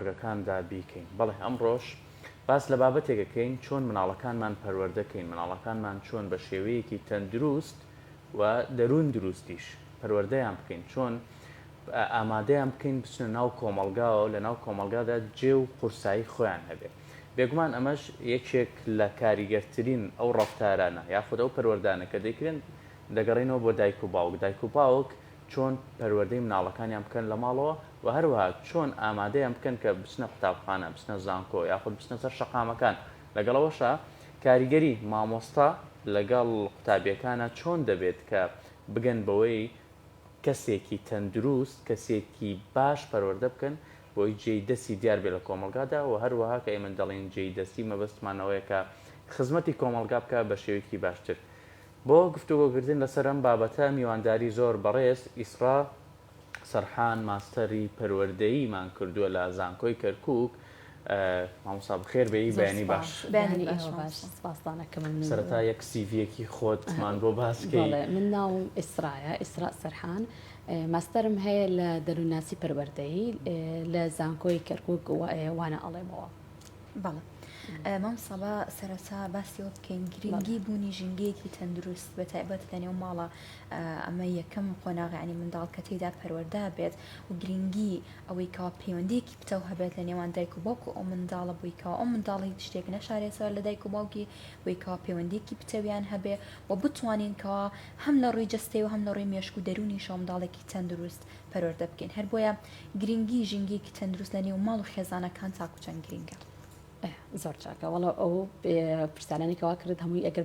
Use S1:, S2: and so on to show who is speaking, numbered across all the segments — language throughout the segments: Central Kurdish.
S1: بڕگەکاندا بیکەین. بەڵێ ئەمڕۆش باس لە بابەتێک ئەکەین چۆن مناڵەکانمان پەروەردە کەین، مناڵەکانمان چۆن بە شێوەیەکی تەندروست و دەروون دروستیش پەروەردەیان بکەین، چۆن ئامادەیان بکەین بچنە ناو کۆمەڵگاوە و لە ناو کۆمەڵگادا جێ و قورسایی خۆیان هەبێ. بێگومان ئەمەش یەکێک لە کاریگەرترین ئەو ڕەفتارانە یاخود ئەو پەروەردانە کە دەیکرێن دەگەڕێنەوە بۆ دایک و باوک. دایک و باوک چۆن پەروەردەی مناڵەکانیان بکەن لە ماڵەوە و هەروەها چۆن ئامادەیان بکەن کە بچنە قوتابخانە، بچنە زانکۆ یاخود بچنە سەر شەقامەکان، لەگەڵ ئەوەشا کاریگەری مامۆستا لەگەڵ قوتابیەکانا چۆن دەبێت کە بگەن بەوەی کەسێکی تەندروست، کەسێکی باش پەروەردە بکەن بۆی جێی دەستی دیار بێت لە کۆمەڵگادا و هەروەها کە ئێمە دەڵێین جێی دەستی مەبەستمان ئەوەیە کە خزمەتی کۆمەڵگا بکا بە شێوەیەکی باشتر. بۆ گفتوگۆکردن لەسەر ئەم بابەتە میوانداری زۆر بەڕێز ئیسڕا سەرحان ماستەری پەروەردەییمان کردووە لە زانکۆی کەرکوک. مامۆستا بەخێر بێی، بەیانی باش.
S2: بەیانی ئێوە باش، سپاستان ئەکەم. مەمنون.
S1: سەرەتا یەک سیڤیەکی خۆتمان بۆ باس کەی.
S2: بەڵێ، من ناوم ئیسرایە، ئیسراء سەرحان، ماستەرم هەیە لە دەروونناسی پەروەردەیی لە زانکۆی کەرکوک وانە ئەڵێمەوە.
S3: بەڵێ مامۆستا با سەرەتا باسی ئەوە بکەین گرنگی بوونی ژینگەیەکی تەندروست بە تایبەت لە نێو ماڵە ئەمە یەکەم قۆناغ ینی منداڵ کە تێیدا پەروەردە بێت و گرنگی ئەوەی کەوا پەیوەندیەکی پتەو هەبێت لە نێوان دایک و باوک و ئەو منداڵە بۆی کەوا ئەو منداڵە هیچ شتێک نەشارێتەوە لە دایک و باوکی بۆی کەوا پەیوەندیەکی پتەویان هەبێ و بتوانین کەوا هەم لە ڕووی جەستەی و هەم لە ڕووی مێشک و دەروونیشەوە منداڵێکی تەندروست پەروەردە بکەین هەر بۆیە گرنگی ژینگەیەکی تەندروست لە نێو ماڵ و خێزانەکان تاکو چەند گرنگە؟
S2: زۆر چاکە وەڵا ئەو پرسیارانی کەوا کرد هەمووی ئەگەر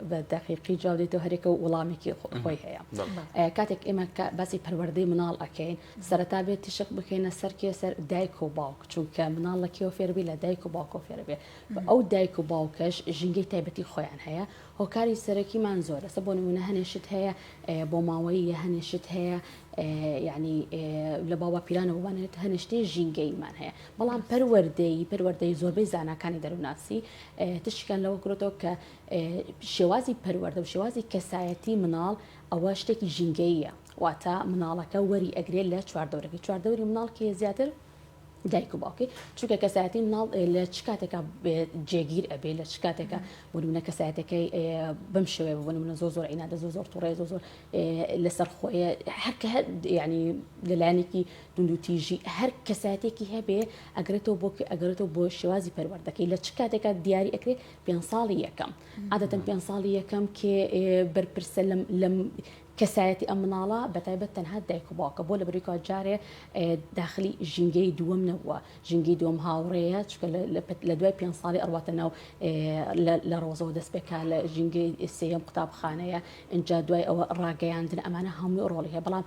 S2: بە دەقیقی جواب دێتەوە هەرێکە و وەڵامێکی خۆی هەیە کاتێک ئێمە باسی پەروەردەی مناڵ ئەەکەین سەرەتا بێت تیشک بکەینە سەر کێ سەر دایک و باوک چونکە مناڵ لە کێوە فێربی لە دایک و باوکۆ فێربێ ئەو دایک و باوکەش ژینگەی تایبەتی خۆیان هەیە هۆکاری سەرەکیمان زۆرە سە بۆ نمونە هەنێ شت هەیە بۆ ماوەییە هەنێ شت هەیە یعنی لە باوە پیرانەوە بانێت هەنێ شتێ ژینگەیمان هەیە بەڵام پەروەردەیی پەروەردەی زۆربەی زاناکانی دەروونناسی تشکیان لەوە کرێتەوە کە شێوازی پەروەردە و شێوازی کەسایەتی مناڵ ئەوە شتێکی ژینگەییە واتە مناڵەکە وەری ئەگرێت لە چواردەورەکەی چواردەوری مناڵ کێ زیاتر دایک و باوکی چونکە کەسایەتی مناڵ لە چ کاتێکا جێگیر ئەبێ لە چ کاتێکا بۆ نمونە کەسایەتەکەی بەم شێوەیە بۆ نمونە زۆر زۆر عینادە زۆر زۆر توڕێ زۆر زۆر لەسەر خۆیە هەر کە هەر ینی لەلایەنێکی توندوتیژی هەر کەسایەتێکی هەبێ ئەگرێتەوە بۆ ئەگەرێتەوە بۆ شێوازی پەروەردەکەی لە چ کاتێکا دیاری ئەکرێ پێ ساڵی یەکەم عادەتەن پێ ساڵی یەکەم کێ بەرپرسە لەم لەم کەسایەتی ئەم مناڵە بەتایبەت تەنها دایک و باوکە بۆ لەبەرئەوەی جارێ داخلی ژینگەی دووەم نەبووە ژینگەی دووەم هاوڕێیە چونکە لە دوای پێ ساڵی ئەڕواتە ناو لە ڕۆزەوە دەست پێکا لە ژینگەی سێیەم قوتابخانەیە ئینجا دوای ئەوە ڕاگەیاندن ئەمانە هەمووی ڕۆڵی هەیە بەڵام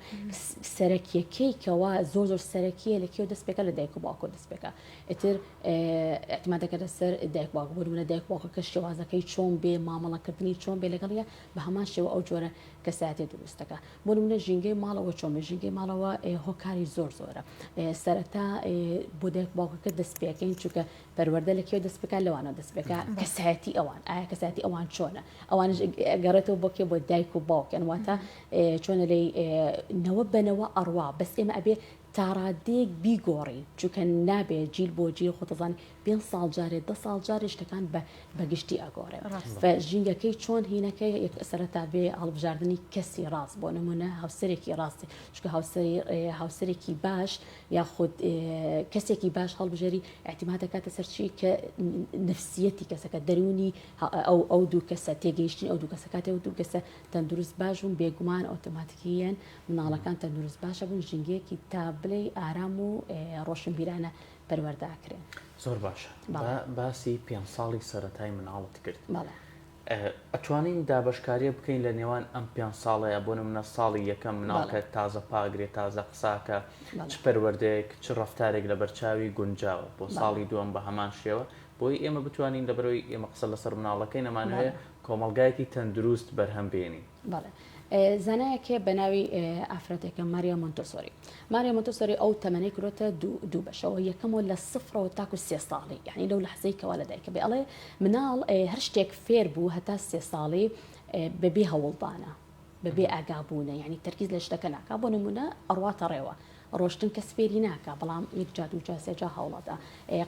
S2: سەرەکیەکەی کەوا زۆر زۆر سەرەکیە لە کێو دەست پێکا لە دایک و باوکەوە دەست پێکا ئیتر اعتمادەکە لەسەر دایک باوک بۆ نمونە دایک باوکەکە شێوازەکەی چۆن بێ مامەڵەکردنی چۆن بێ لەگەڵیە بە هەمان شێوە ئەو جۆرە کەسایەتیە دروست دەکا. بۆ نمونە ژینگەی ماڵەوە چۆن بێ؟ ژینگەی ماڵەوە هۆکاری زۆر زۆرە. سەرەتا بۆ دایک باوکەکە دەست پێکەین چونکە پەروەردە لە کێ دەست پێکا لەوانەوە دەست پێکا کەسایەتی ئەوان ئایا کەسایەتی ئەوان چۆنە ئەوانش گەڕێتەوە بۆ کێ بۆ دایک و باوکیان واتە چۆنە لەی نەوە بەنەوە ئەڕوا بەس ئێمە ئەبێ تاڕادەیەک بیگۆڕین چونکە نابێ جیل بۆ جیل خۆتەزانی پێنج ساڵ جارێ دە ساڵ جارێ شتەکان بە بە گشتی ئەگۆڕێ ڤە ژینگەکەی چۆن هینەکەی یەک سەرەتا بێ هەڵبژاردنی کەسی ڕاست بۆ نمونە هاوسەرێکی ڕاستی چونکە هاوسەری هاوسەرێکی باش یاخود کەسێکی باش هەڵبژێری ئیعتیماد دەکاتە سەر چی کە نفسیەتی کەسەکە دەروونی ئەو ئەو دوو کەسە تێگەیشتنی ئەو دوو کەسە کاتێ ئەو دوو کەسە تەندروست باش بوون بێگومان ئۆتۆماتیکیەن مناڵەکان تەندروست باشە بوون ژینگەیەکی تا بلێی ئارام و ڕۆشنبیرانە پەروەردە ئەکرێن.
S1: زۆر باشە با باسی پێنج ساڵی سەرەتای مناڵت کرد ئەتوانین دابەشکاریە بکەین لە نێوان ئەم پێنج ساڵەیە بۆ نمونە ساڵی یەکەم مناڵ کە تازە پاگرێ تازە قساکە چ پەروەردەیەک چ ڕەفتارێک لە بەرچاوی گونجاوە بۆ ساڵی دووەم بە هەمان شێوە بۆی ئێمە بتوانین لەبەرەوەی ئێمە قسە لەسەر مناڵەکەی نەمانەوێ کۆمەڵگایەکی تەندروست بەرهەم بێنین.
S2: بەڵێ. زانایەک هەیە بە ناوی ئافرەتێکە ماریا مۆنتۆسۆری. ماریا مۆنتۆسۆری ئەو تەمەنەی کرۆتە دوو دوو بەشەوە یەکەمەوە لە سفرەوە تاکو سێ ساڵی یعنی لەو لەحزەی کەوا لە دایکە بێ ئەڵێ مناڵ هەر شتێک فێر بوو هەتا سێ ساڵی بەبێ هەوڵدانە بەبێ ئاگابوونە یعنی تەرکیز لە شتەکە ناکا بۆ نمونە ئەڕواتە ڕێوە. ڕۆشتن کەس فێری ناکا بەڵام یەک جا دوو جا سێ جا هەوڵەدا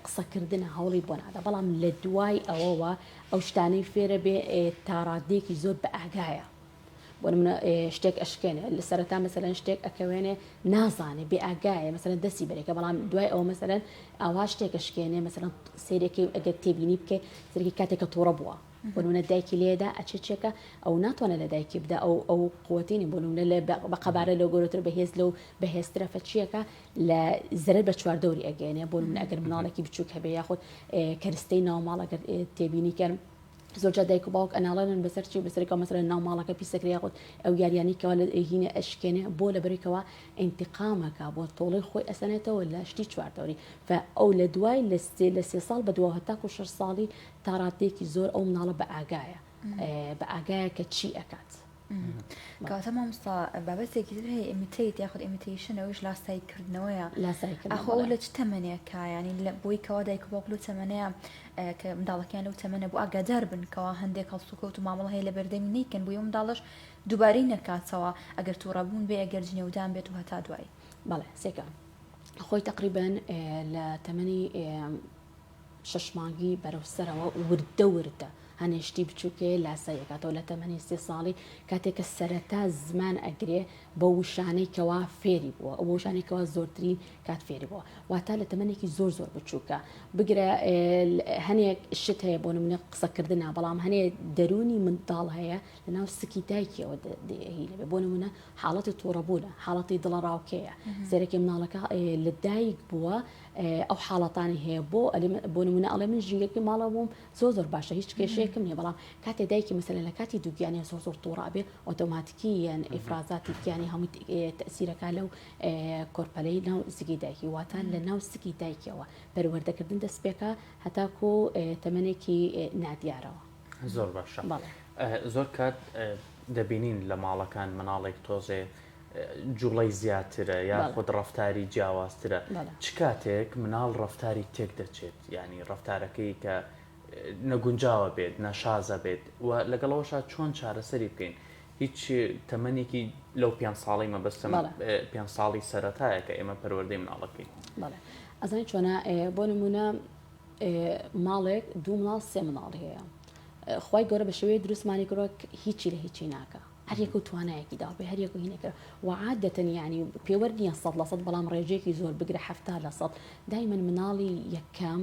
S2: قسەکردنە هەوڵی بۆ نادا بەڵام لە دوای ئەوەوە ئەو شتانەی فێرە بێ تاڕادەیەکی زۆر بە ئاگایە بۆ نمونە شتێک ئەشکێنێ لە سەرەتا مەسەلەن شتێک ئەکەوێنێ نازانێ بێ ئاگایە مەسەلەن دەستی بەرێکە بەڵام دوای ئەوە مەسەلەن ئاوا شتێک ئەشکێنێ مەسەلەن سەیرێکی ئەگەر تێبینی بکەی سەرێکی کاتێک کە تووڕە بووە بۆ نمونە دایکی لێدا ئەچێ چێکە ئەو ناتوانێت لە دایکی بدا ئەو ئەو قوتی نیە بۆ نمونە لە بە قەبارە لەو گەورەتر بەهێز لەو بەهێزترە فەچیەکە لە زەرەر بە چواردەوری ئەگەیەنێ بۆ نمونە ئەگەر مناڵێکی بچووک هەبێ یاخود کەرستەی ناوماڵ ئەگەر تێبینی کەن زۆرجار دایک و باوک ئەناڵێنن بەسەر چی بەسەرێکەوە مەسەلەن ناو ماڵەکە پیسەکرێ یاخود ئەو یاریانی کەوا لە هینە ئەشکێنێ بۆ لەبەرێکەوە ئینتقامەکە بۆ تۆڵەی خۆی ئەسەنێتەوە لە شتی چواردەوری ف ئەو لە دوای لە سێ لە سێ ساڵ بەدواوە هەتاکو شەش ساڵی تا ڕاددەیەکی زۆر ئەو مناڵە بە ئاگایە بە ئاگایە کە چی ئەکات.
S3: کەواتە مامۆستا بابەتێکی تر هەیە imitate یاخود imitation ئەویش لاسایی کردنەوەیە
S2: لاسایی کردنەوە
S3: ئاخۆ ئەو لە چ تەمەنێکە یانی لە بۆی کەوا دایک و باوک لەو تەمەنەیە کە منداڵەکەیان لەو تەمەنە بوو ئاگادار بن کەوا هەندێک هەڵسوکەوت و مامەڵە هەیە لە بەردەمی نەیکەن بۆی ئەو منداڵەش دووبارەی نەکاتەوە ئەگەر تووڕەبوون بێ ئەگەر جنێودان بێت و هەتا دوایی.
S2: بەڵێ سێکە خۆی تەقریبەن لە تەمەنی شەش مانگی بەرەو سەرەوە وردە وردە هەنێ شتی بچووک هەیە لاسایی ئەکاتەوە لە تەمەنی سێ ساڵی کاتێک کە سەرەتا زمان ئەگرێ بەو وشانەی کەوا فێری بووە ئەو وشانەی کەوا زۆرترین کات فێری بووە واتە لە تەمەنێکی زۆر زۆر بچووکە بگرە هەنێک شت هەیە بۆ نمونە قسەکردنا بەڵام هەنێ دەروونی منداڵ هەیە لەناو سکی دایکیەوە هینەبێ بۆ نمونە حاڵەتی توڕەبوونە حاڵەتی دڵەڕاوکێیە سەرەکی مناڵەکە لە دایک بووە ئەو حاڵەتانی هەیە بۆ بۆ نمونە ئەڵێ من ژینگەکەی ماڵەوە بووم زۆر زۆر باشە هیچ کێشەیەکم نییە بەڵام کاتێ دایکی مەسەلەن لە کاتی دووگیانی زۆر زۆر توڕە ئەبێ ئۆتۆماتیکی یان ئیفرازاتی گیانی هەموو تەسیرەکە لەو کۆرپەلەی ناو زگی دایکی واتە لە ناو سکی دایکیەوە پەروەردەکردن دەست پێکا هەتاکو تەمەنێکی نادیارەوە.
S1: زۆر باشە زۆر کات دەبینین لە ماڵەکان مناڵێک تۆزێ جوڵەی زیاترە یاخود ڕەفتاری جیاوازترە چ کاتێک مناڵ ڕەفتاری تێک دەچێت یعنی ڕەفتارەکەی کە نەگونجاوە بێت نەشازە بێت و لەگەڵەوەشا چۆن چارەسەری بکەین هیچ تەمەنێکی لەو پێ ساڵی مەبەستم پێ ساڵی سەرەتایە کە ئێمە پەروەردەی مناڵەکەین
S2: ئەزانی چۆنە بۆ نمونە ماڵێک دوو مناڵ سێ مناڵ هەیە خوای گەورە بە شێوەیەک دروستمانی کردوە هیچی لە هیچی ناکا هەر یەکە و توانایەکی داوە پێ هەر یەک و هینێک و عادەتەن یعنی پێوەر نییە 100% بەڵام ڕێژەیەکی زۆر بگرە 70% دایمەن مناڵی یەکەم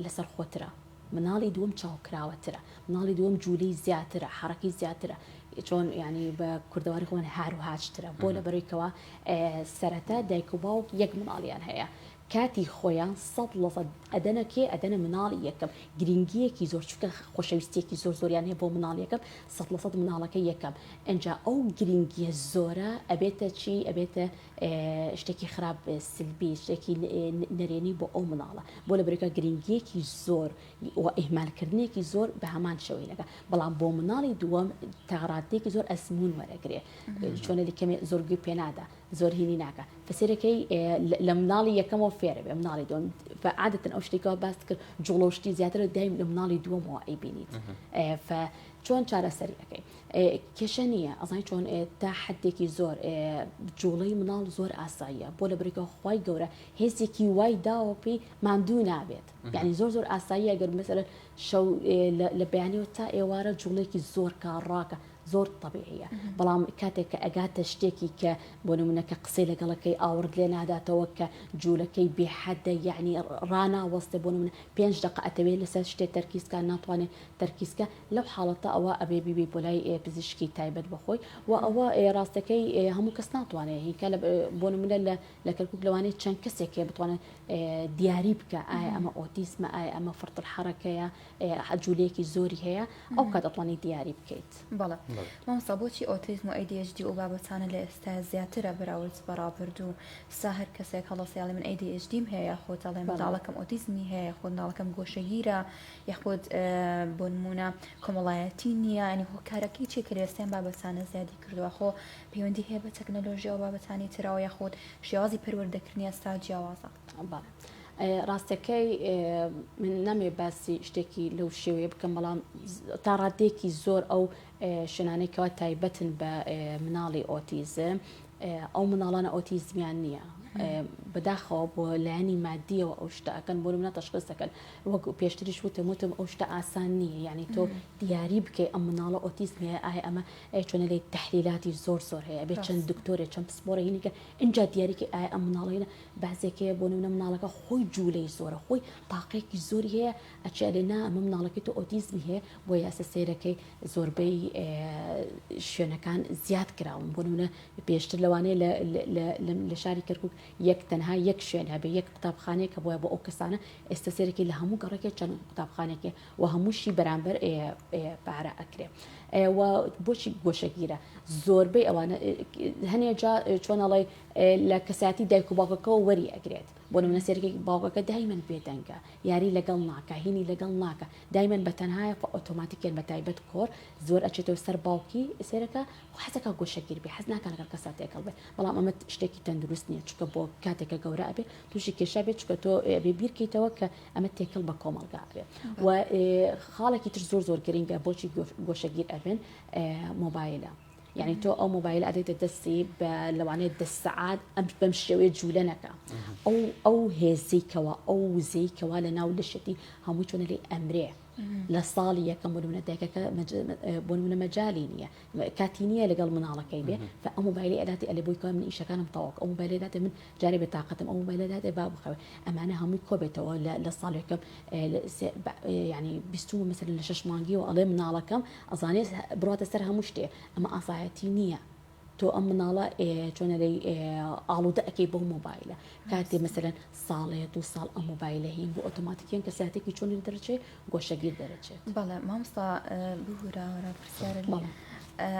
S2: لەسەر خۆترە مناڵی دووەم چاوکراوەترە مناڵی دووەم جوولەی زیاترە حەڕەکی زیاترە چۆن یعنی بە کوردەواری خۆمان هار و هاچترە بۆ لە بەرەوەی سەرەتا دایک و باوک یەک مناڵیان هەیە کاتی خۆیان 100% ئەدەنە کێ ئەدەنە مناڵی یەکەم گرینگیەکی زۆر چونکە خۆشەویستیەکی زۆر زۆریان هەیە بۆ مناڵی یەکەم 100% مناڵەکە یەکەم ئینجا ئەو گرینگیە زۆرە ئەبێتە چی ئەبێتە شتێکی خراپ سلبی شتێکی نەرێنی بۆ ئەو مناڵە بۆ لە بەرەکە گرینگیەکی زۆر و ئیهمالکردنێکی زۆر بە هەمان شێوەی لەگە بەڵام بۆ مناڵی دووەم تا ڕادەیەکی زۆر ئەزموون وەرەگرێ چۆنە لە کەمێ زۆر گوێ پێنادا زۆر هینی ناکا فسێرەکەی لە مناڵی یەکەمەوە فێرە بێ مناڵی دووەم عادەتەن ئەو شتێکەوە باست کرد جوڵە و شتی زیاتر دایم لە مناڵی دووەمەوە ئەیبینیت ف چۆن چارەسەری ئەەکەی کێشە نییە ئەزای چۆن تا حدێکی زۆر جوڵەی مناڵ زۆر ئاساییە بۆ لە بریکە خی گەورە هێزێکی وای داوە پێی ماندوو نابێت یعنی زۆر زۆر ئاساییە گەر مەسەلەن شەو لە بەیانیەوە تا ئێوارە جوڵێکی زۆر کاڕاکە زۆر تەبیعیە بەڵام کاتێک کە ئەگاتە شتێکی کە بۆ نمونە کە قسەی لەگەڵەکەی ئاوڕت لێ ناداتەوە کە جولەکەی بێ حەدە یەعنی ڕاناوەستێ بۆ نمونە پێنج دەقە ئەتەوێ لەسەر شتێ تەرکیز کا ناتوانێ تەرکیز کا لەو حاڵەتە ئەوە ئەبێ بیبەی بۆ لای پزیشکی تایبەت بە خۆی و ئەوە ڕاستەکەی هەموو کەس ناتوانێ هینکە بۆ نمونە لە لە کەرکوک لەوانەیە چەند کەسێک هەیە بتوانێت دیاری بکە ئایا ئەمە ئۆتیزمە ئایا ئەمە فرط الحرکەیە جولەیەکی زۆری هەیە ئەو کات ئەتوانی دیاری بکەیت.
S3: بەڵێ مامۆستا بۆچی ئۆتیزم و ADHD و ئەو بابەتانە لە ئێستا زیاترە بەراورد بە ڕابردوو سا هەر کەسێک هەڵەسێ ئەڵێ من ADHD م هەیە یاخود ئەڵێ منداڵەکەم ئۆتیزمی هەیە یاخود منداڵەکەم گۆشەگیرە یاخود بۆ نموونە کۆمەڵایەتی نییە ینی هۆکارەکەی چیە کە لە ئێستا ئەم بابەتانە زیادی کردووە خۆ پەیوەندی هەیە بە تەکنەلۆژیا و بابەتانی ترەوە یاخود شێوازی پەروەردەکردنی ئێستا جیاوازە؟
S2: بەڵێ ڕاستەکەی من نامەوێت باسی شتێکی لەو شێوەیە بکەم بەڵام تا ڕادەیەکی زۆر ئەو شوێنانەی کەوا تایبەتن بە مناڵی ئۆتیزم ئەو مناڵانە ئۆتیزمیان نییە. بەداخەوە بۆ لایەنی مادیەوە ئەو شتە ئەکەن بۆ نمونە تەشخیص دەکەن وەک پێشتریش وتم وتم ئەو شتە ئاسان نییە یعنی تۆ دیاری بکەی ئەم مناڵە ئۆتیزمی هەیە ئایا ئەمە ئەی چۆنە لێی تەحلیلاتی زۆر زۆر هەیە ئەبێ چەند دکتۆرێ چەند پسپۆرە هینیکە ئینجا دیاری کەی ئایا ئەم مناڵە هینە بەعزێک هەیە بۆ نمونە مناڵەکە خۆی جوولەی زۆرە خۆی تاقێکی زۆری هەیە ئەچێ ئەلێ نا ئەمە مناڵەکەی تۆ ئۆتیزمی هەیە بۆیە ئەسە سەیرەکەی زۆربەی شوێنەکان زیاد کراون بۆ نمونە پێشتر لەوانەیە لە شاری کەرکک یەک تەنها یەک شوێن هەبێ یەک قوتابخانەیە کە بۆیە بۆ ئەو کەسانە ئێستا سێرەکی لە هەموو گەڕێکێک چەند قوتابخانێکی و هەمووشی بەرامبەر پارە ئەکرێ و بۆچی گۆشەگیرە زۆربەی ئەوانە هەنێ جا چۆنەڵی لە کەساتی دایک و باوکەکەەوە وەری ئەگرێت بۆ نمونە سێرەکەی باوکەکە دایمەن بێدەنگە یاری لەگەڵ ناکە هینی لەگەڵ ناکە دایمەن بە تەنهایە فە ئۆتۆماتیکیان بە تایبەت کۆر زۆر ئەچێتەوە سەر باوکی سێرەکە خۆ حەزەکا گۆشەگیر بێ حەز ناکا لەگەڵ کەسا تێکەڵ بێ بەڵام ئەمە شتێکی تەندروست نییە چونکە بۆ کاتێک کە گەورە ئەبێ تووشی کێشە بێت چونکە تۆ ئەبێ بیرکەیتەوە کە ئەمە تێکەڵ بە کۆمەڵگا ئەبێ و خاڵێکی تر زۆر زۆر گرنگە بۆچی گۆشەگیر ئەبن مۆبایلە یعنی تۆ ئەو مۆبایل ئەدەیتە دەستی بە لەوانەیە دە سەعات ئەم بەم شێوەیە جوولە نەکە ئەو ئەو هێزەی کەوا ئەو وزەی کەوا لە ناو لەشێتی هەمووی چۆنە لێ ئەمرێ لە ساڵی یەکەم بۆ نمونە دایکەکە بۆ نمونە مەجالی نییە کاتی نییە لەگەڵ مناڵەکەی بێ فە ئەم مۆبایلی ئەداتی ئەلێ بۆی کە من ئیشەکانم تەواو ئەو مۆبایلی داتێ من جارێ بێ تاقەتم ئەو مۆبایلە داتێ با بخەوێ ئەمانە هەمووی کۆبێتەوە لە ساڵ یەکەم ینی بیستومە مەسەلەن لە شەش مانگیەوە ئەڵێ مناڵەکەم ئەزانێت بڕاتە سەر هەموو شتێ ئەمە ئازایەتی نییە تۆ ئەم مناڵە چۆنە لەی ئاڵودە ئەەکەی بەو مۆبایلە کاتێ مەسەلەن ساڵێ دو ساڵ ئەم مۆبایلە هین بۆ ئۆتۆماتیکیان کەساتێکی چۆن دەرەچێ گۆشەگیر دەرەچێت.
S3: بەڵێ مامۆستا ببورە وەرە پرسیارە بەڵێ.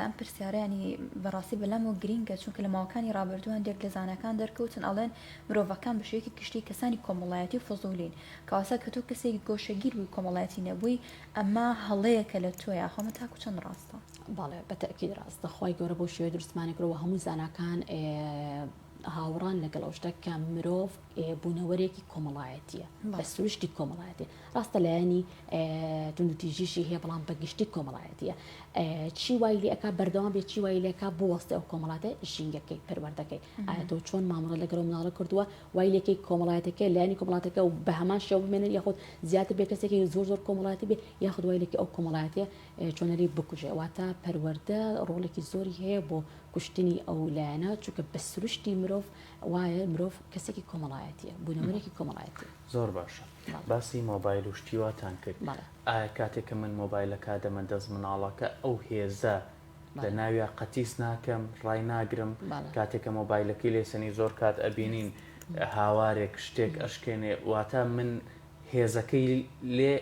S3: ئەم پرسیارە ینی بەڕاستی بەلامەوە گرینگە چونکە لە ماوەکانی ڕابردوو هەندێک لە زاناکان دەرکەوتن ئەڵێن مرۆڤەکان بە شێوەیەکی گشتی کەسانی کۆمەڵایەتی و فزوڵین کەواسە کە تۆ کەسێکی گۆشەگیر بووی کۆمەڵایەتی نەبووی ئەمە هەڵەیەکە لە تۆیا خۆ ئەمە تاکو چەند ڕاستە؟
S2: بەڵێ بە تەئکید ڕاستە خوای گەورە بەو شێوەیە دروستمانی کردووە هەموو زاناکان هاوڕان لەگەڵ ئەو شتە کە مرۆڤ بوونەوەرێکی کۆمەڵایەتیە بە سروشتی کۆمەڵایەتی ڕاستە لایەنی توندوتیژیشی هەیە بەڵام بە گشتی کۆمەڵایەتیە چی وای لێ ئەکا بەردەوام بێت چی وای لێکا بوەستێ ئەو کۆمەڵاتە ژینگەکەی پەروەردەکەی ئایا تۆ چۆن مامەڵە لەگەڵ مناڵە کردووە وای لێکەی کۆمەڵایەتەکە لایەنی کۆمەڵاتەکە و بە هەمان شێوە بمێنێت یاخود زیاتر بێ کەسێکی زۆر زۆر کۆمەڵایەتی بێ یاخود وای لێکی ئەو کۆمەڵایەتیە چۆنەلی بکوژێ واتە پەروەردە ڕۆڵێکی زۆری هەیە بۆ کوشتنی ئەو لایەنە چونکە بە سروشتی مرۆڤ وایە مرۆڤ کەسێکی کۆمەڵایەتیە بوونەوەرێکی کۆمەڵایەتیە.
S1: زۆر باشە باسی مۆبایل و شتی واتان کرد ئایا کاتێک کە من مۆبایلەکە دەمە دەست مناڵەکە ئەو هێزە لە ناویا قەتیس ناکەم ڕای ناگرم کاتێک کە مۆبایلەکەی لێسەنی زۆر کات ئەبینین هاوارێک شتێک ئەشکێنێ واتە من هێزەکەی لێ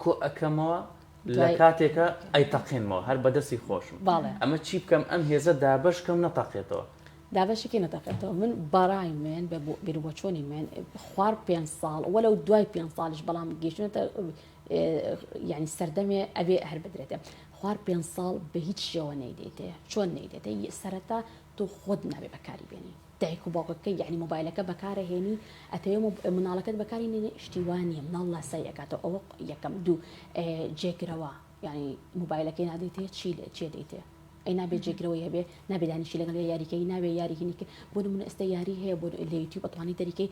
S1: کۆ ئەکەمەوە لە کاتێکە ئەیتەقێنمەوە هەر بەدەستی خۆشم ئەمە چی بکەم ئەم هێزە دابەش کەم نەتەقێتەوە.
S2: دابەشی کەی نەتەقێتەوە من بەڕای من بە بیروبۆچۆنی من خوار پێ ساڵ وەلەو دوای پێ ساڵیش بەڵام گەیشتونەتە یعنی سەردەمێ ئەبێ هەر بدرێتێ خوار پێ ساڵ بە هیچ شێوە نەیدەیتێ چۆن نەیدێتێ سەرەتا تۆ خۆت نابێ بەکاری بێنی دایک و باوکەکە یعنی مۆبایلەکە بەکارەهێنی ئەتەوێ مناڵەکەت بەکاری نێنێ شتی وا نییە مناڵ لاسایی ئەکاتەوە ئەوە یەکەم دوو جێگرەوە یعنی مۆبایلەکەی نادەیتێ چی لێ چێ دەیتێ ئەی نابێ جێگرەوەی هەبێ نابێ دانیشی لەگەڵ یاریکەی ناوێ یاری هینیکە بۆ نمونە ئێستا یاری هەیە بۆ لە یوتیوب ئەتوانی دەریکەی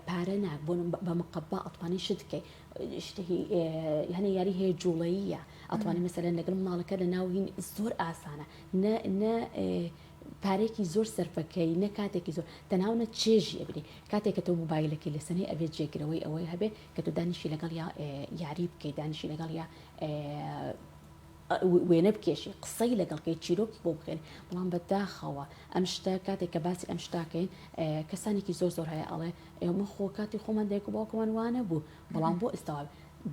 S2: پارە ناک بۆ بە مقەبا ئەتوانی شت بکەی شتێکی هەنێ یاری هەیە جوڵەیە ئەتوانی مەسەلەن لەگەڵ مناڵەکە لە ناو هین زۆر ئاسانە نە نە پارەیەکی زۆر سەرفەکەی نە کاتێکی زۆر تەنها و نە چێژی ئەبینی کاتێک کە تۆ مۆبایلەکەی لەسەنەی ئەبێت جێگرەوەی ئەوەی هەبێ کە تۆ دانیشی لەگەڵ یا یاری بکەی دانیشی لەگەڵ یا وێنە بکێشی قسەی لەگەڵ کەی چیرۆکی بۆ بخێن بەڵام بەداخەوە ئەم شتە کاتێک کە باسی ئەم شتاکەین کەسانێکی زۆر زۆر هەیە ئەڵێ ئێمە خۆ کاتی خۆمان دایک و باوکمان وانە بوو بەڵام بۆ ئێستا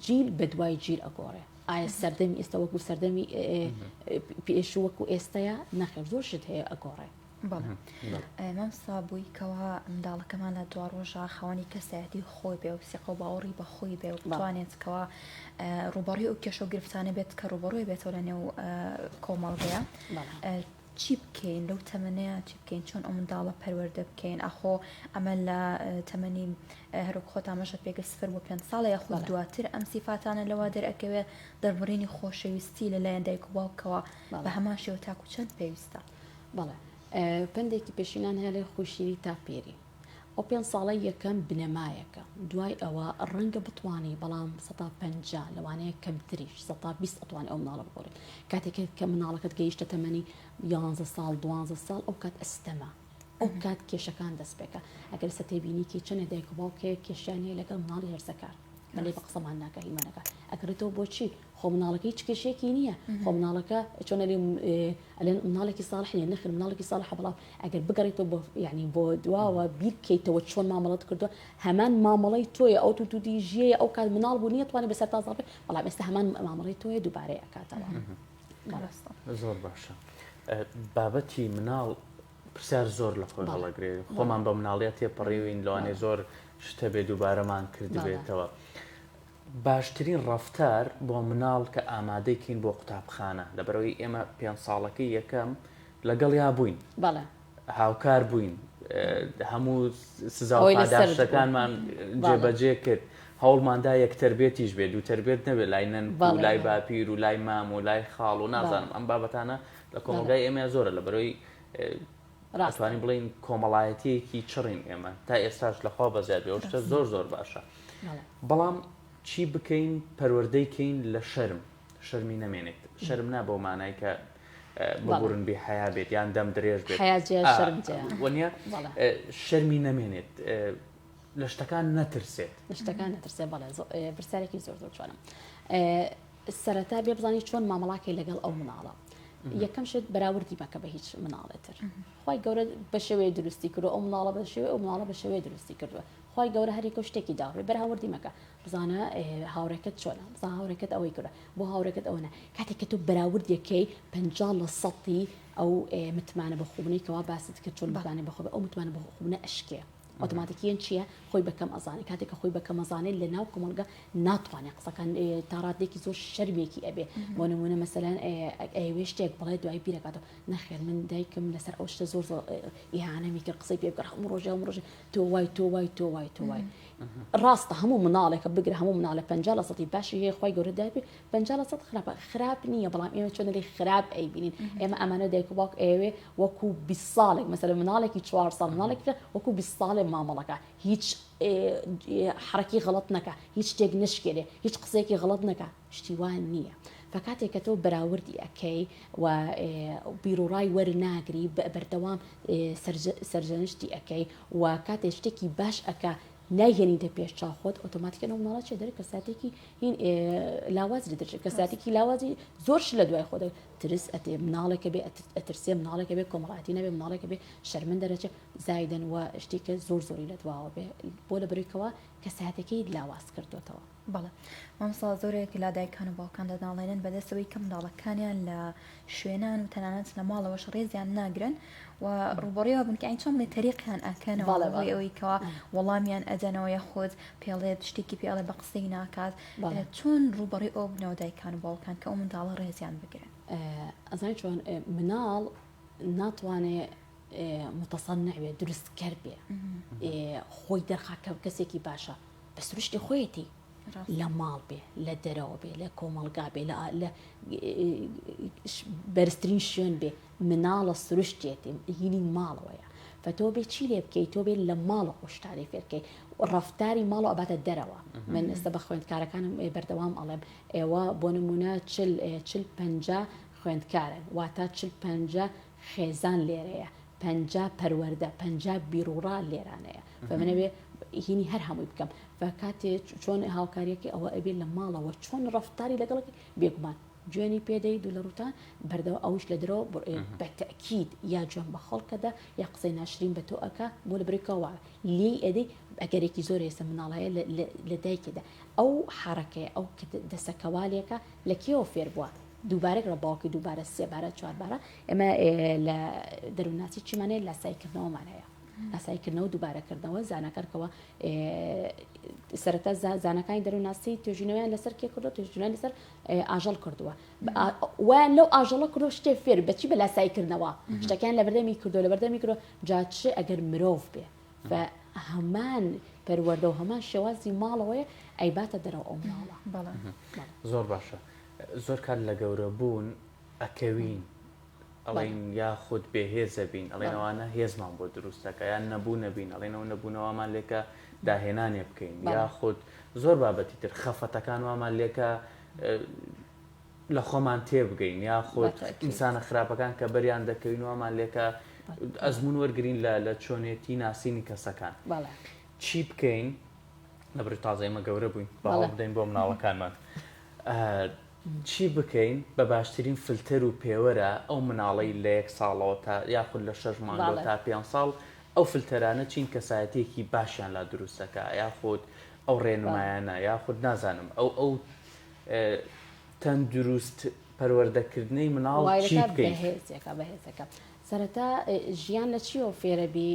S2: جیل بە دوای جیل ئەگۆڕێ ئایا سەردەمی ئێستا وەکو سەردەمی پێشوو وەکو ئێستەیە؟ نەخێر زۆر شت هەیە ئەگۆڕێ.
S3: بەڵێ مامۆستا بووی کەوا منداڵەکەمان لە دواڕۆژا خاوەنی کەسایەتی خۆی بێ و سیقە و باوەڕی بە خۆی بێ و بتوانێت کەوا ڕووبەڕووی ئەو کێشە و گرفتانە بێت کە ڕووبەڕووی بێتەوە لە نێو کۆمەڵگەیە چی بکەین لەو تەمەنەیا چی بکەین چۆن ئەو منداڵە پەروەردە بکەین ئاخۆ ئەمە لە تەمەنی هەروەک خۆت ئاماژەت پێکرد سفر بۆ پێنج ساڵە یاخود
S2: بەڵێ.
S3: دواتر ئەم سیفاتانە لەوە دەرئەکەوێ دەربڕینی خۆشەویستی لەلایەن دایک و باوکەوە بە
S2: بەڵێ.
S3: هەمان شێوە تاکو چەند پێویستە؟
S2: بەڵێ پەندێکی پێشینان هەیە ئەڵێ خوشیری تا پێری. ئەو پێنج ساڵەی یەکەم بنەمایەکە، دوای ئەوە ڕەنگە بتوانی بەڵام 50% لەوانەیە کەمتریش 20% ئەتوانی ئەو مناڵە بگۆڕی. کاتێک کە مناڵەکەت گەیشتە تەمەنی یانزە ساڵ دوانزە ساڵ ئەو کات ئەستەمە ئەو کات کێشەکان دەست پێکە. ئەگەر ئێستا تێبینیکی چەنێ دایک و باوک هەیە کێشیان هەیە لەگەڵ مناڵی هەرزەکار. مەلێ بە قسەمان ناکا هیمان ناکا ئەگەڕێتەوە بۆچی خۆ مناڵەکە هیچ کێشەیەکی نییە خۆ مناڵەکە چۆن ئەلێن مناڵێکی ساڵح نیە نەخێر مناڵێکی ساڵحە بەڵام ئەگەر بگەڕێتەوە بۆ یعنی بۆ دواوە بیر بکەیتەوە چۆن مامەڵەت کردووە هەمان مامەڵەی تۆیە ئەو تو توندوتیژیەیە ئەو کات مناڵ بوو نییە توانێت بەسەر تازا بێت بەڵام ئێستا هەمان مامەڵەی تۆیە دووبارەی ئەکاتەوە.
S1: زۆر باشە بابەتی مناڵ پرسیار زۆر لە خۆی هەڵەگرێ خۆمان بە مناڵیە تێپەڕیوین لەوانێ زۆر شتە بێ دووبارەمان کردبێتەوە. باشترین ڕەفتار بۆ مناڵ کە ئامادەی کەین بۆ قوتابخانە لەبەرئەوەی ئێمە پێنج ساڵەکەی یەکەم لەگەڵیا بووین
S2: بەڵێ
S1: هاوکار بووین هەموو سزا و پاداشتەکانمان جێبەجێ کرد هەوڵماندا یەک تەربێتیش بێت دوو تەربێت نەبێت لای نەن و لای باپیر و لای مام و لای خاڵ و نازانم ئەم بابەتانە لە کۆمەڵگای ئێمە زۆرە لە بەرەوەی ڕاستوانی بڵین کۆمەڵایەتیەکی چڕین ئێمە تا ئێستاش لەخوا بەزیاد بێ شتە زۆر زۆر باشە بەڵام چی بکەین پەروەردەی کەین لە شەرم شەرمی نەمێنێت شەرم نا بەو مانای کە ببورن بێ حیا بێت یان دەم درێژ بێت وەنیە شەرمی نەمێنێت لە شتەکان نەترسێت
S2: لە شتەکان نەترسێت بەڵێ پرسیارێکی زۆر زۆر جوانە سەرەتا بێ بزانی چۆن مامەڵاکەی لەگەڵ ئەو مناڵە یەکەم شت بەراوردی مەکە بە هیچ مناڵێتر خی گەورە بە شێوەیە دروستی کردو ئەو مناڵە بە شێوەیە ئەو مناڵە بە شێوەیە دروستی کردووە خوای گەورە هەریەکەو شتێکی داوە بەراوردی مەکە بزانە هاوڕێکەت چۆنە بزانە هاوڕێکەت ئەوەی کردوە بۆ هاوڕێکەت ئەوە نا کاتێک کە تۆ بەراورد یەکەی 50 لە سەتی ئەو متمانە بە خۆبوونەی کەوا باست کرد چۆن متمانە بە خۆ ئەو متمانە بە خۆبوونە ئەشکێ ئۆتۆماتیکیەن چییە خۆی بەکەم ئەزانێ کاتێک کە خۆی بەکەم ئەزانێت لە ناو کۆمەڵگە ناتوانێت قسەکان تا ڕادێکی زۆر شەرمێکی ئەبێ بۆ نمونە مەسەلەن ئەیەوێ شتێک بڵێ دوای بیرەکاتەوە نەخێر من دایکم لەسەر ئەو شتە زۆر زۆر ئیهانەمی کرد قسەی پێ بکرد هەموو ڕۆژێ هەموو ڕۆژێ تۆ وای تۆ وای تۆ وای تۆ وای ڕاستە هەموو مناڵێکە بگرە هەموو مناڵێ 50 لە سەدی باشی هەیە خی گەورە دابێ 50 لە سەد خراپە خراپ نییە بەڵام ئێمە چۆن لێ خراپ ئەیبینین ئێمە ئەمانە دایک و باوک ئەوێ وەکو 20 ساڵێک مەسەلەن مناڵێکی چوار ساڵ مناڵێک وەکو 20 ساڵێ مامەڵەکە هیچ حرەکی غەڵەت نەکە هیچ شتێک نشکێنێ هیچ قسەیەکی غەڵەت نەکە شتی وا نییە. فە کاتێک کە تۆ بەراوردی ئەکەی و بیروڕای وەرناگری بەردەوام سەرزەنشتی ئەکەی و کاتێ شتێکی باش ئەکا نایهێنیتە پێش چاو خۆت ئۆتۆماتیکەن ئەو مناڵە چێ دەرێ کەساتێکی هین لاواز لە دەرچێت کەساتێکی لاوازی زۆر شت لە دوای خۆ ترس ئەتێ مناڵێکە بێ ئەترسێ مناڵێکە بێ کۆمەڵاتی نەبێ مناڵێکە بێ شەرمن دەرەچێ زایدەن و شتێکە زۆر زۆری لە دواوە بێ بۆ لە بەرەوەی کەساتەکەی لاواز کردوێتەوە.
S3: بەڵێ مامۆستا زۆرێک لە دایکان و باوکان دەناڵێنن بەدەستەوەی کە منداڵەکانیان لە شوێنان و تەنانەت لە ماڵەوەش ڕێزیان ناگرن و ڕوبەڕیەوە بن کە ئەین چۆن بڵێ تەریقیان ئەکەنەوە بەڵێ ئەوەی کەوا وەڵامیان ئەدەنەوە یاخود پێڵێت شتێکی پێڵێ بە قسەی ناکات چۆن ڕوبەڕی ئەو بنەوە دایکان و باوکان کە ئەو منداڵە ڕێزیان بگرن
S2: ئەزانی چۆن مناڵ ناتوانێ متصنع بێ دروستکەر بێ خۆی دەرخا کە کەسێکی باشە بە سروشتی خۆیەتی لە ماڵ بێ لە دەرەوە بێ لە کۆمەڵگا بێ لە بەرزترین شوێن بێ مناڵە سروشتێتی هینی ماڵەوەیە فەتۆ بێ چی لێ بکەیت تۆ بێ لە ماڵە ئەو شتانەی فێرکەی ڕفتاری ماڵەوە ئەباتە دەرەوە من ئێستا بە خوێندکارەکانم بەردەوام ئەڵێم ئێوە بۆ نمونە چل پەنجا خوێندکارن واتە چل پەنجا خێزان لێرەیە 50 پەروەردە 50 بیروڕا لێرانەیە فمنەوێ هینی هەر هەمووی بکەم و کاتێ چۆن هاوکاریەکەی ئەوە ئەبێ لە ماڵەوە چۆن ڕفتاری لەگەڵەکەی بێگومان جوێنی پێدەی دوو لە ڕوتان بەردەوە ئەوش لە درۆ بە تەکید یا جوێن بە خەڵکەدا یا قسەی ناشرین بە تۆ ئەکا بۆ لە برێکەوە لێی ئەدەی ئەگەرێکی زۆر ئێستا مناڵ هەیە لە دایکێدا ئەو حرەکەیە ئەو دەسەکەوالێکە لە کێوە فێر بووە دووبارە گڕە باوکی دووبارە سێبارە چواربارە ئێمە لە دەروونناسی چیمان هەیە لاساییکردنەوەمان هەیە لاساییکردنەوە دووبارەکردنەوە زاناکان کەەوە سەرەتا زانەکانی دەروونناسی توێژینەوەیان لەسەر کێ کردو توێژینەوەیان لەسەر ئاژەڵ کردووە وایان لەو ئاژەڵە کردو شتێ فێر بەچی بە لاساییکردنەوە شتەکان لە بەردەمی کردو لە بەردەمی کردو جا چ ئەگەر مرۆڤ بێ هەمان پەروەردە و هەمان شێوازی ماڵەوەیە ئەیباتە دەرەوە ئەو مناڵە.
S1: زۆر باشە زۆر کات لە گەورە بوون ئەکەوین. ئەڵێن یاخود بێهێزە بین ئەڵێن ئەوانە هێزمان بۆ دروستەکە یان نەبوو نەبین ئەڵێن ئەو نەبوونەوەمان لێکە داهێنانێ بکەین یاخود زۆر بابەتی تر خەفەتەکان وامان لێکە لە خۆمان تێبگەین یاخود ئینسانە خراپەکان کە بەریان دەکەوین وامان لێکە ئەزمون وەرگین لە لە چۆنێتی ناسینی کەسەکان چی بکەین لە بری تازە ئێمە گەورە بووین باوە بدەین بۆ مناڵەکانمان چی بکەین بە باشترین فلتەر و پێوەرە ئەو مناڵەی لە یەک ساڵەوە تا یاخود لە شەش مانگەوە تا پێ ساڵ ئەو فلتەرانە چین کەسایەتیەکی باشیان لا دروستەکە یاخود ئەو ڕێنمایانە یاخود نازانم ئەو ئەو تەندروست پەروەردەکردنەی مناڵ چی بکەین؟
S2: بەهێزێکە بەهێزەکە سەرەتا ژیان لە چیەوە فێرەبی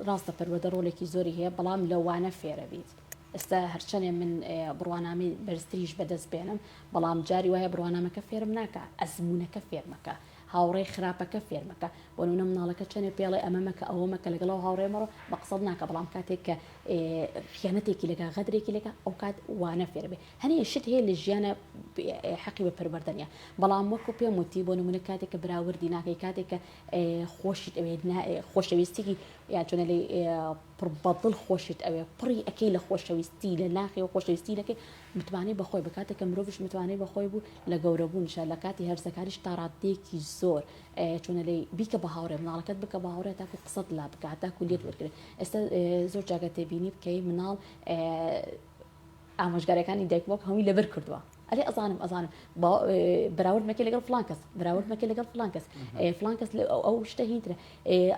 S2: ڕاستە پەروەردە ڕۆلێکی زۆری هەیە بەڵام لەوانە فێرەبیت ئێستا هەرچەنێ من بڕوانامەی بەرزتریش بەدەست بێنم بەڵام جاری وایە بڕوانامەکە فێرم ناکە ئەزمونونەکە فێرمەکە هاوڕێی خراپەکە فێرمەکە بۆ نمونە مناڵەکە چەنێ پێڵێ ئەمە مەکە ئەوە مەکە لەگەڵ ئەو هاوڕێ مەڕۆ بە قسەت ناکە بەڵام کاتێک کە خیانەتێکی لەگە غەدرێکی لەگە ئەو کات وانە فێر بێ هەنێ شت هەیە لە ژیانە حەقی بە پەروەردە نیە بەڵام وەکو پێم وتی بۆ نمونە کاتێک کە براوردی ناکەی کاتێک کە خۆشیت ئەوێت خۆشەویستیکی یان چۆنە لێ پڕ بەدڵ خۆشت ئەوێ پڕی ئەەکەی لە خۆشەویستی لە ناخی و خۆشەویستی دەکەی متمانەی بەخۆی بە کاتێک کە مرۆڤش متمانەی بەخۆی بوو لە گەورەبوونیشا لە کاتی هەرزەکاریش تا ڕاددەیەکی زۆر چۆنە لێی بیکە بە هاوڕێ مناڵەکەت بکە بە هاوڕێ تاکو قسەت لا بکە تاکو لێت وەرگرێ ئێستا زۆر جاگە تێبینی بکەی مناڵ ئامۆژگاریەکانی دایک باوک هەمووی لەبەر کردووە ئەرێ ئەزانم ئەزانم بەراورد مەکە لەگەڵ فلان کەس بەراورد مەکە لەگەڵ فلان کەس فلان کەس ئەو شتە هینترە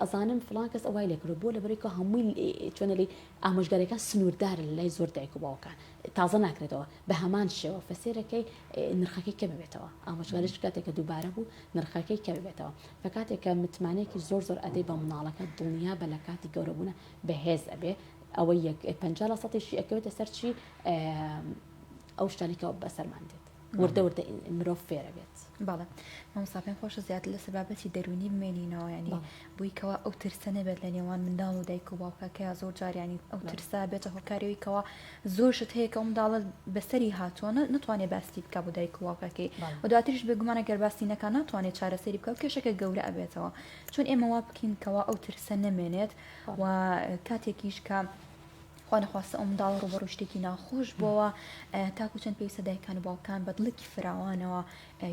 S2: ئەزانم فلان کەس ئەوای لێ کردو بۆ لەبەرێک هەمووی چۆنە لی ئامۆژگاریەکان سنووردارە لە لای زۆر دایک و باوکان تازە ناکرێتەوە بە هەمان شێوە فەسێرەکەی نرخەکەی کەم بێتەوە ئامۆژگاریش کاتێک کە دووبارە بوو نرخەکەی کەم بێتەوە فکاتێک کە متمانەیەکی زۆر زۆر ئەدەی بە مناڵەکە دڵنیا بە لە کاتی گەورەبوونە بەهێز ئەبێ ئەوەی یەک 50 لە سەتیشی ئەکەوێتە سەر چی ئەو شتانی کە بەسەرمان دێت وردە وردە مرۆڤ فێرە بێت.
S3: بەڵێ مامۆستا پێم خۆشە زیاتر لەسەر بابەتی دەروونی بمێنینەوە ینی بووی کەوا ئەو ترسە نەبێت لە نێوان منداڵ و دایک و باوکەکەیا زۆر جار ینی ئەو ترسە بێتە هۆکارەوەی کەوا زۆر شت هەیە کە ئەو منداڵە بەسەری هاتووە نتوانێت باسی بکە بۆ دایک و باوکەکەی و دواتریش بێگومانە گەر باسی نەکا ناتوانێت چارەسەری بکە و کێشەکە گەورە ئەبێتەوە چۆن ئێمە وا بکەین کەوا ئەو ترسە نەمێنێت و کاتێکیش کە خوا نەخواستە ئەو منداڵە ڕووبەڕووی شتێکی ناخۆش بۆوە تاکو چەند پێویستە دایکان و باوکان بە دڵێکی فراوانەوە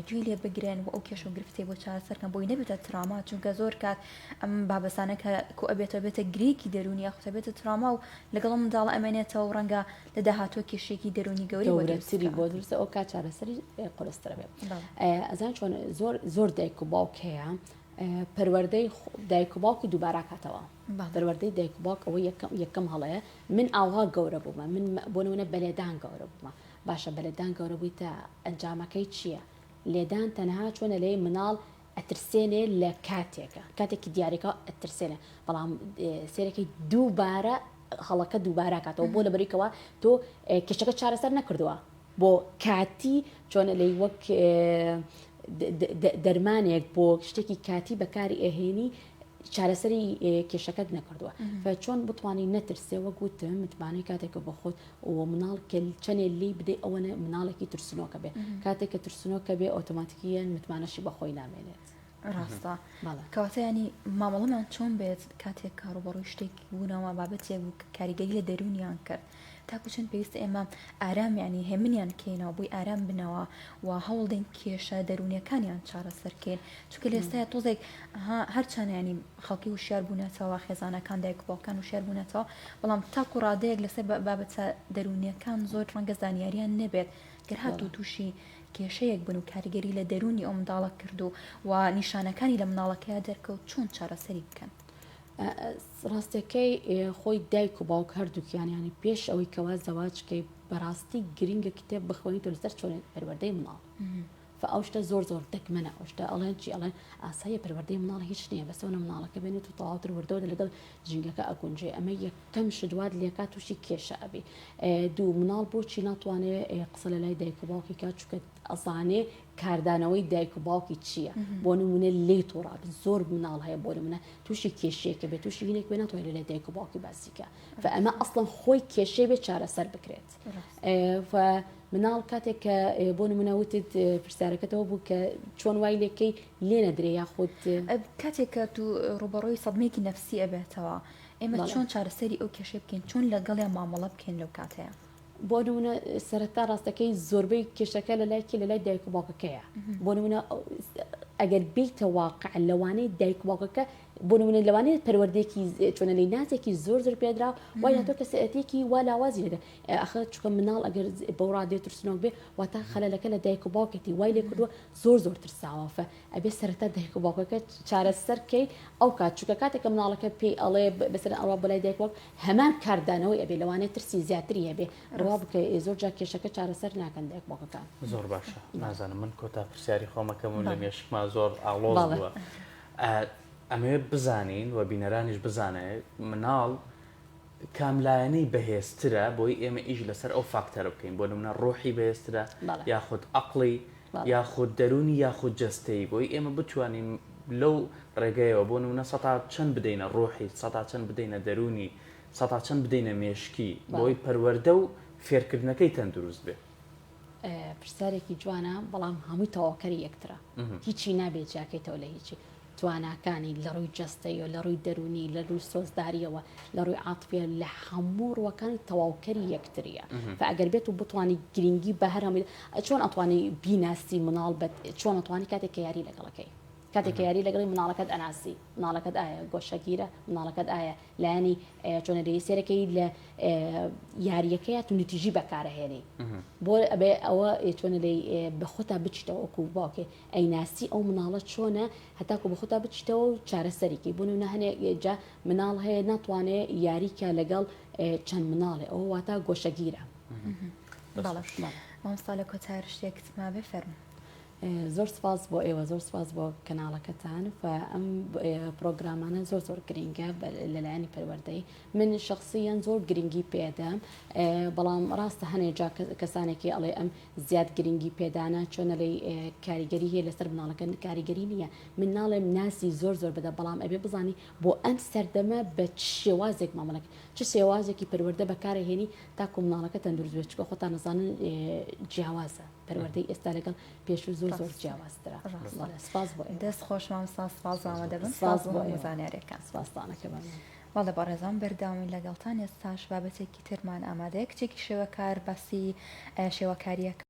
S3: گوێی لێ بگرن و ئەو کێشە و گرفتەی بۆ چارەسەرکەن بۆی نەبێتە تراما چونکە زۆر کات ئەم بابەسانە کە کۆ ئەبێتەوە بێتە گرێکی دەروونی یاخود بێتە تراما و لەگەڵ ئەو منداڵە ئەمێنێتەوە و ڕەنگە لە داهاتووە کێشەیەکی دەروونی گەورەی بۆ دروست
S2: گەورەتری بۆ دروستە ئەو کات چارەسەری قورسترە بێت ئەزان چۆن زۆر زۆر دایک و باوک هەیە پەروەردەی دایک و باوکی دووبارە کاتەوە پەروەردەی دایک و باوک ئەوە یەکەم یەکەم هەڵەیە من ئاوها گەورە بوومە من بۆ نمونە بەلێدان گەورە بوومە باشە بەلێدان گەورە بوویتە ئەنجامەکەی چییە لێدان تەنها چۆنە لێ مناڵ ئەترسێنێ لە کاتێکە کاتێکی دیارێکە ئەترسێنێ بەڵام سێرەکەی دووبارە هەڵەکە دووبارە کاتەوە بۆ لەبەریکەوە تۆ کێشەکە چارەسەر نەکردووە بۆ کاتی چۆنە لەی وەک دەرمانێک بۆ شتێکی کاتی بەکاری ئەهێنی چارەسەری کێشەکەت نەکردووە چۆن بتوانانی نەترسێ وەک وتم متمانەی کاتێکە بە خۆت و مناڵ کە چەنێ لی بدەی ئەوەنە مناڵێکی ترسنۆکە بێ کاتێک کە ترسنۆکە بێ ئۆتۆماتیکیەن متمانەشی بەخۆی نامێنێت.
S3: ڕاستە کەواتە ینی مامەڵەمان چۆن بێت کاتێک کە ڕووبەڕووی شتێک بوونەوە بابەتێک بوو کە کاریگەری لە دەروونیان کرد تاکو چەند پێویستە ئێمە ئارام ینی هێمنیان کەینەوە بۆی ئارام بنەوە و هەوڵدەین کێشە دەروونیەکانیان چارەسەر کەین چونکە لە ئێستایا تۆزێک هەرچەند ینی خەڵکی وشیار بوونەتەوە خێزانەکان دایک و باوکان وشیار بوونەتەوە بەڵام تاکو ڕادەیەک لەسەر بابەتە دەروونیەکان زۆر ڕەنگە زانیاریان نەبێت گەر هاتوو تووشی کێشەیەک بن و کاریگەری لە دەروونی ئەو منداڵە کرد و و نیشانەکانی لە منداڵەکەیا دەرکەوت چۆن چارەسەری بکەن؟
S2: ڕاستەکەی خۆی دایک و باوک هەردووکیان ینی پێش ئەوەی کەوا زەواجکەی بەڕاستی گرنگە کتێب بخوێنیت لەسەر چۆن پەروەردەی مناڵ فە ئەو شتە زۆر زۆر دەگمەنە ئەو شتە ئەڵێن چی ئەڵێن ئاساییە پەروەردەی مناڵ هیچ نییە بەسەوە مناڵەکە بێنێت و تەواوتر وردەوە لەگەڵ ژینگەکە ئەگونجێ ئەمە یەکەم شت وات لێکات تووشی کێشە ئەبی دوو مناڵ بۆچی ناتوانێ قسە لە لای دایک و باوکی کات چونکە ئەزانێ کاردانەوەی دایک و باوکی چییە بۆ نمونە لێی توڕابن زۆر مناڵ هەیە بۆ نمونە تووشی کێشەیەکە بێت تووشی هینێک بێ ناتوانێت لە لای دایک و باوکی باسی کە فە ئەمە ئەسڵەن خۆی کێشەی بێت چارەسەر بکرێت. مناڵ کاتێک کە بۆ نمونە وتت پرسیارەکەتەوە بوو کە چۆن وای لێکەی لێ نەدرێ یاخود
S3: کاتێک کە تو ڕوبەڕووی سەدمێکی نەفسی ئەبێتەوە ئێمە چۆن چارەسەری ئەو کێشەی بکەین چۆن لەگەڵیان مامەڵە بکەین لەو کاتەیە؟
S2: بۆ نمونە سەرەتا ڕاستەکەی زۆربەی کێشەکە لە لای کێ لە لای دایک و باوکەکەیە بۆ نمونە ئەگەر بیتە واقع لەوانەیە دایک و باوکەکە بۆ نمونە لەوانەیە پەروەردەیەکی چۆنە لی نازێکی زۆر زۆر پێدرا وای هاتووە کەسێتێکی وا لاوازی لێدە ئەخە چونکە مناڵ ئەگەر بەو ڕادەیە ترسنۆک بێ واتە خەلەلەکە لە دایک و باوکێتی وای لێ کردووە زۆر زۆر ترساوە فە ئەبێ سەرەتا دایک و باوکەکە چارەسەر کەی ئەو کات چونکە کاتێک کە مناڵەکە پێی ئەڵێ بەسەر ئەڕوا بۆ لای دایک باوک هەمان کاردانەوەی ئەبێ لەوانەیە ترسی زیاتری هەبێ ڕوا بکە زۆر جار کێشەکە چارەسەر ناکەن دایک باوکەکان.
S1: زۆر باشە نازانم من کۆتا پرسیاری خۆمەکەم و لە مێشکما زۆر ئاڵۆز بووە ئەمەوێت بزانین و بینەرانیش بزانێت مناڵ کام لایەنەی بەهێزترە بۆی ئێمە ئیش لەسەر ئەو فاکتەرە بکەین بۆ نمونە ڕۆحی بەهێزترە یاخود ئەقڵی یاخود دەروونی یاخود جەستەیی بۆی ئێمە بتوانین لەو ڕێگەیەوە بۆ نمونە سەتا چەند بدەینە ڕۆحی سەتا چەند بدەینە دەروونی سەتا چەند بدەینە مێشکی بۆی پەروەردە و فێرکردنەکەی تەندروست بێ.
S2: پرسیارێکی جوانە بەڵام هەمووی تەواوکەری یەکترە هیچی نابێت جیاکەیتەوە لە هیچی تواناکانی لە ڕووی جەستەیەوە لە ڕووی دەروونی لە ڕووی سۆزداریەوە لە ڕووی عاتفیە لە هەموو ڕووەکانی تەواوکەری یەکتریە فئەگەر بێت و بتانی گرنگی بە هەر هەمووی چۆن ئەتوانی بیناسی مناڵ بەت چۆن ئەتوانی کاتێک کە یاری لەگەڵەکەی کاتێک کە یاری لەگەڵی مناڵەکەت ئەناسی مناڵەکەت ئایا گۆشەگیرە مناڵەکەت ئایا لایەنی چۆنە لێی سێرەکەی لە یاریەکەیە توندوتیژی بەکارەهێنی بۆ ئەبێ ئەوە چۆنە لێی بەخۆتا بچیتەوە وەکو باوکێ ئەیناسی ئەو مناڵە چۆنە هەتاکو بەخۆتا بچیتەوە و چارەسەریکەی بۆ نمونە هەنێ جا مناڵ هەیە ناتوانێ یاریکە لەگەڵ چەند مناڵێ ئەوە واتا گۆشەگیرە.
S3: بەڵێ مامۆستا لە کۆتایی شتێکت مابێ فەرموو.
S2: زۆر سپاس بۆ ئێوە زۆر سپاس بۆ کەناڵەکەتان و ئەم پرۆگرامانە زۆر زۆر گرنگە لەلایەنی پەروەردەی من شخصیەن زۆر گرنگی پێدەم بەڵام ڕاستە هەنێ جا کەسانێکی ئەڵێ ئەم زیاد گرنگی پێدانە چۆنە لی کاریگەری هەیە لەسەر مناڵەکە کاریگەری نییە من ناڵێم ناسی زۆر زۆر بدە بەڵام ئەبێ بزانی بۆ ئەم سەردەمە بە چ شێوازێک مامەڵەکە چ شێوازێکی پەروەردە بەکارهێنی تاکو مناڵەکە تەندروست بێت چونکە خۆتان نەزانن جیاوازە پەروەردەی ئێستا لەگەڵ پێشوو زۆر زۆر جیاوازترە. سپاس بۆ ئێوە.
S3: دەست خۆش مامۆستا سپاس ئامادەبن سپاس بۆ هەموو زانیاریەکان.
S2: سپاستانەکەمان.
S3: بەڵێ بەڕێزان بەردەوامین لەگەڵتان ئێستاش بابەتێکی ترمان ئامادەیە کچێکی شێوەکار باسی شێوەکاریەکە.